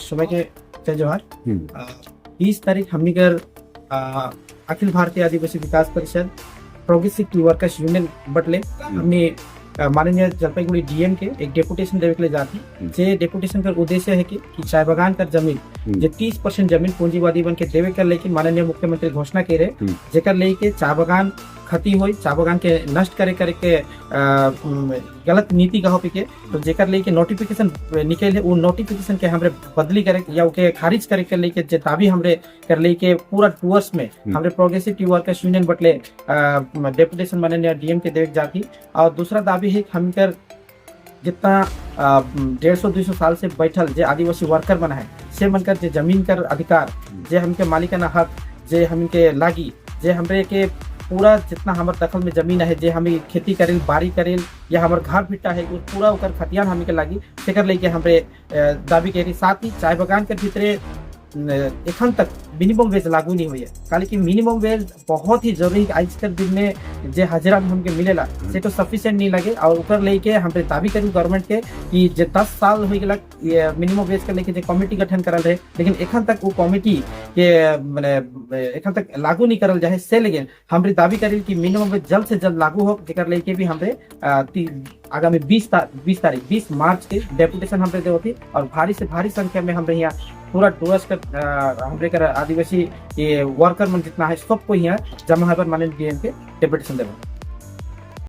सबाई के जय जोहार। 20 तारीख हमनी कर अखिल भारतीय आदिवासी विकास परिषद, प्रोग्रेसिव टी वर्कर्स यूनियन बटले हमने माननीय जलपाईगुड़ी डीएम के एक डेपुटेशन देवे के लिए जाती। जे डेपुटेशन का उद्देश्य है कि चाय बागान कर जमीन, जे 30% जमीन पूंजीवादी बन के देवे कर लेके माननीय मुख्यमंत्री घोषणा करे, जेकर लेके चाय बागान खती होई, चाय बागान के नष्ट करे करे के गलत नीति कहो के, तो जेकर लेके नोटिफिकेशन निकल है, वो नोटिफिकेशन के हमरे बदली करे या ओके खारिज करे के लेके जे दावी हमरे कर लेके पूरा डुअर्स में हमरे प्रोग्रेसिव टी वर्कर्स यूनियन बटले डेपुटेशन माननीय डीएम के देवे के जाती। और दूसरा दावी है कि हमकर जितना 150 200 साल से बैठल जे आदिवासी वर्कर बना है, से मनकर जे जमीन कर अधिकार, जे हमके मालिकाना हक, जे हमके लागी, जे हमरे के पूरा जितना हमर दखल में जमीन है, जे हमें खेती करेल, बारी करेल या हमर घर भिट्टा है, वो पूरा ओकर खतियान हमें के लागी, तेकर लेके हमरे दावी के। साथ ही चाय बागान के भीतरे एखन तक मिनिमम वेज लागू नहीं हुई है, काहे कि मिनिमम वेज बहुत ही जरूरी है। आज के दिन में जे हाजिरा हमके मिलेला, से तो सफिशिएंट नहीं लगे और ऊपर लेके हमरे दावी करी गवर्नमेंट के कि जे 10 साल हो गया ये मिनिमम वेज के लेके जे कमिटी गठन करल रहे, लेकिन एखन तक वो कमिटी के माने एखन तक लागू नहीं करल जाए। से लेकिन हमरे दावी करी कि मिनिमम वेज जल्द से जल्द लागू हो, जेकर लेके भी हमरे आगामी 20 तारीख, 20 मार्च के डेपुटेशन हमरे देवती और भारी से भारी संख्या में हमरे यहाँ पूरा डुअर्स कर हमरे कर आदिवासी ये वर्कर मन जितना है, सबको यहाँ जमा है पर माननीय डीएम के डेपुटेशन देवा।